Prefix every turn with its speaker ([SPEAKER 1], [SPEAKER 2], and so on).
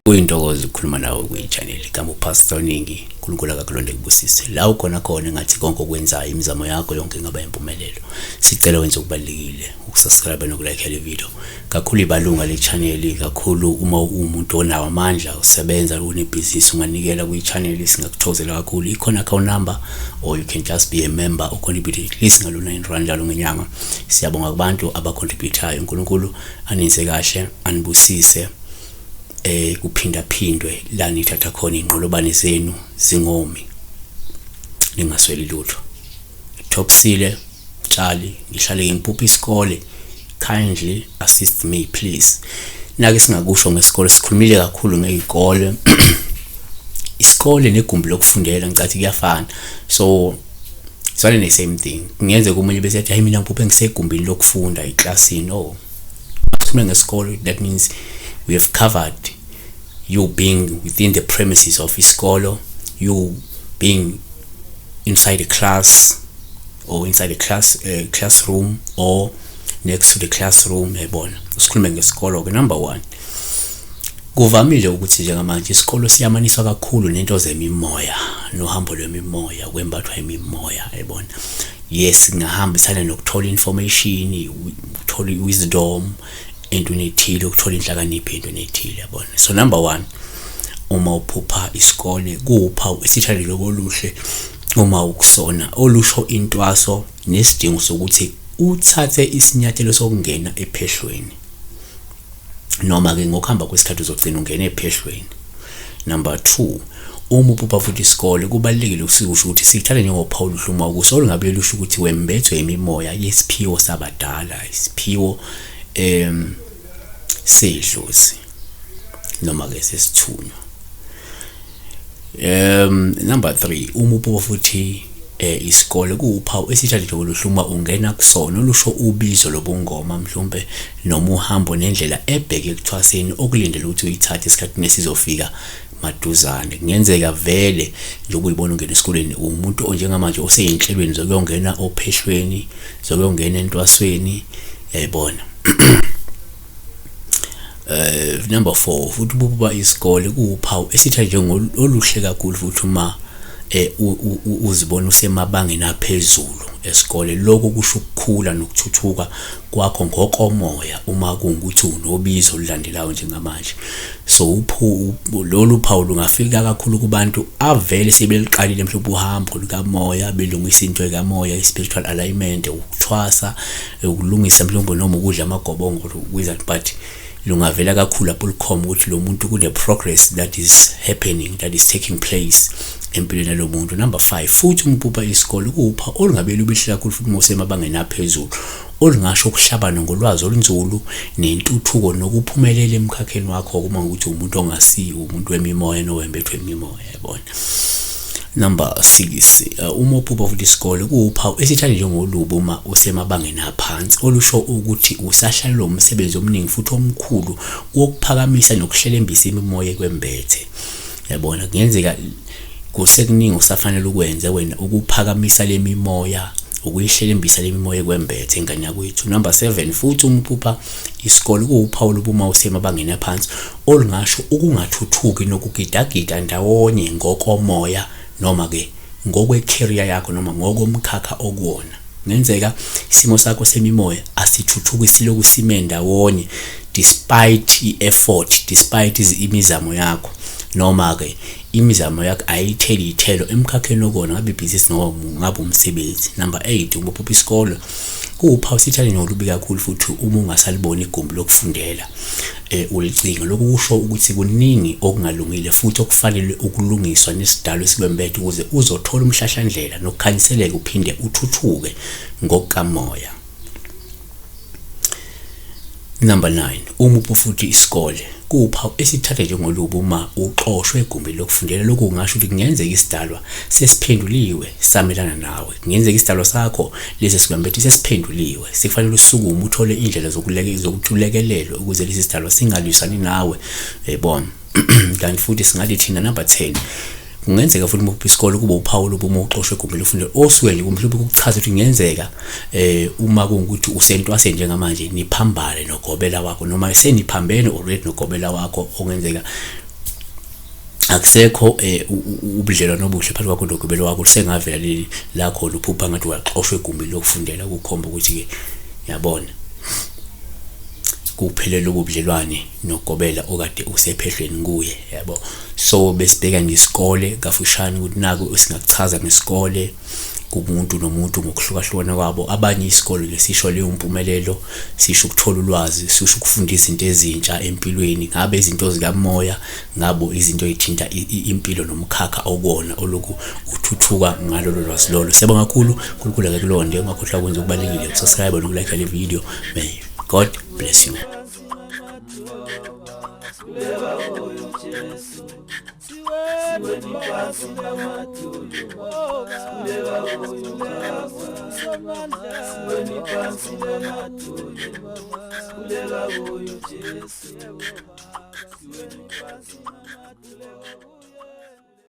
[SPEAKER 1] Kuyintokozo ukukhuluma nawe kwi-channel igama uPastor Ningi. uNkulunkulu akakulonde kubusise la ukhona khona, engathi konke okwenzayo, imizamo yakho yonke ingaba impumelelo. Sicela wenze okubalulekile, ukusubscribe nokulike le video kakhulu, ibalunga le channel kakhulu. Uma uwumuntu onawo amandla, usebenza, unebhizinisi, unganikela kwi-channel, singakuthokozela kakhulu. Ikhona account number, or you can just be a member, ucontribute at least ngalo R9 njalo ngenyanga. Siyabonga kubantu abacontributayo. uNkulunkulu aninze kahle, anibusise, kuphinda phindwe la nithatha khona inqolobane zenu zingomi, ningasweli lutho. Thopsile Tshali, ngihlale ngiphupha isikole, kindly assist me please. Nake singakusho ngesikole, sikhulumile kakhulu ngey'kole. Isikole negumbi lokufundela ngicathi kuyafana, so it's one and the same thing. Kungenzeka omunye bese ethi, "Hayi, mina ngiphuphe ngisegumbini lokufunda eklasini." Oh, sikhuluma ngesikole, that means we have covered you being within the premises of isikolo, you being inside a class or inside a classroom or next to the classroom, yayibona. Sikhulume ngesikolo ke. Number 1, kuvamile ukuthi njengamanje isikolo siyamaniswa kakhulu nento zemimoya nohambo lwemimoya, kwembathwa imimoya, yayibona. Yes, ngahambisana nokuthola information, ukuthola wisdom entweni ethile, ukuthola inhlakanipho entweni ethile, yabona. So number 1, uma uphupha isikole, kupha isithalelo oluhle uma ukusona, olusho intwaso nesidingo sokuthi uthathe isinyathelo sokungena ephehlweni, noma ke ngokuhamba kwesikhathi uzogcina ungena ephehlweni. Number 2, uma uphupha futhi isikole, kubalulekile usikusho ukuthi sithathe njengophawu oluhle uma ukuso, olungabe lusho ukuthi wembethwe imimoya yesiphiwo sabadala, isiphiwo sedlozi noma ke sesithunywa. Number 3, uma uphupha futhi isikole, kuwuphawu esithathe njengoluhle uma ungena kusona, olusho ubizo lobungoma mhlawumbe, noma uhambo nendlela ebheke ekuthwaseni okulindele ukuthi uyithathe esikhathini esizofika maduzane. Kungenzeka vele njengoba uyibona ungena esikoleni, umuntu onjengamanje oseyinhlelweni zokuyongena ophehlweni, zokuyongena entwasweni, yayibona. Number 4, futhi ububa isikole kuwuphawu esitha njengoluhle kakhulu futhi uma uzibona usemabangeni aphezulu esikole. Lokho kusho ukukhula nokuthuthuka kwakho ngokomoya uma kuwukuthi unobizo olulandelayo njengamanje. So lolu phawu lungafika kakhulu kubantu avele sebeliqalile mhlawumbe uhambo lukamoya, belungisa into ekamoya, i-spiritual alignment, ukuthwasa, ukulungisa mhlawumbe, noma ukudla amagobongo, wizard, but lungavela kakhulu lapho lukhomba ukuthi lo muntu kune progress that is happening, that is taking place empilweni yalo muntu. Number 5, futhi umphupha isikole kuwupha olungabe lubihle kakhulu futhi uma usemabangeni aphezulu, olungasho ukuhlabana ngolwazi olunzulu nentuthuko nokuphumelela emkhakheni wakho, uma ukuthi umuntu ongasiwo umuntu wemimoya nowembethwe imimoya, yabona. Number 6, uma uphupha futhi isikole, kuwuphawu esithathe njengolubi uma usemabangeni aphansi, olusho ukuthi usahlalelwe umsebenzi omningi futhi omkhulu wokuphakamisa nokuhlelembisa imimoya ekwembethe, yabona. Kungenzeka kusekuningi usafanele ukwenze wena ukuphakamisa le mimoya, ukuyihlelembisa le mimoya ekwembethe, ingane yakwethu. Number 7, futhi uma uphupha isikole, kuwuphawu uma usemabangeni aphansi, olungasho ukungathuthuki nokugidagida ndawonye ngokomoya, noma ke ngokwe-career yakho, noma ngokomkhakha okuwona. Kungenzeka isimo sakho semimoya asithuthuki, siloku sime ndawonye despite i-effort, despite imizamo yakho, noma ke imizamo yakho ayitheli iy'thelo emkhakheni okona, ngabe ibhizinisi noma ngabe umsebenzi. Number 8, uma uphupha isikole, kuwuphawu sithale nolubi kakhulu futhi uma ungasaliboni igumbi lokufundela, ulicinga. Lokhu kusho ukuthi kuningi okungalungile futhi okufanele ukulungiswa nesidalo esikwembethe ukuze uzothola umhlahlandlela nokukhanyiseleka, uphinde uthuthuke ngokukamoya. Number 9, uma uphupha futhi isikole, kuwuphawu esithatha njengolubi uma uxoshwe egumbini lokufundela. Lokhu kungasho ukuthi kungenzeka isidalwa sesiphenduliwe samelana nawe, kungenzeka isidalwa sakho lesi sikwembethe sesiphenduliwe, sekufanele usukume uthole indlela zokuthi ulekelelwe ukuze lesi sidalwa singalwisani nawe, yayibona. Kanti futhi singathi thina number 10, Kungenzeka futhi uma isikole kube uphawu lobu uma uxoshwe egumbini lokufundela osuke nje mhlawumbe kukuchaza ukuthi kungenzeka uma kuwukuthi usentwaseni njengamanje niphambane nogobela wakho noma seniphambene already nogobela wakho okungenzeka akusekho ubudlelwano obuhle phakathi kwakho nogobela wakho lusengavela leli lakho luphupha ngathi uyaxoshwa egumbini lokufundela ukukhomba ukuthi-ke yabona kuphelele ubudlelwane nogobela okade usephehlweni kuye yabo. So besibheka ngesikole kafushane ukuthi naku singakuchaza ngesikole kumuntu nomuntu ngokuhlukahlukana kwabo. Abanye isikole nje sisho leyo mpumelelo, sisho ukuthola ulwazi, sisho ukufunda izinto ezintsha empilweni, ngabe izinto zikamoya, ngabo izinto ey'thinta impilo nomkhakha okuwona olokhu uthuthuka ngalolo lwazi lolo. Siyabonga kakhulu, uNkulunkulu akakulonde, ungakhohlwa ukwenza okubalulekile, ukusubscribe nokulike le video. May God bless you.
[SPEAKER 2] Siweni phansi namadolo, siweni phansi.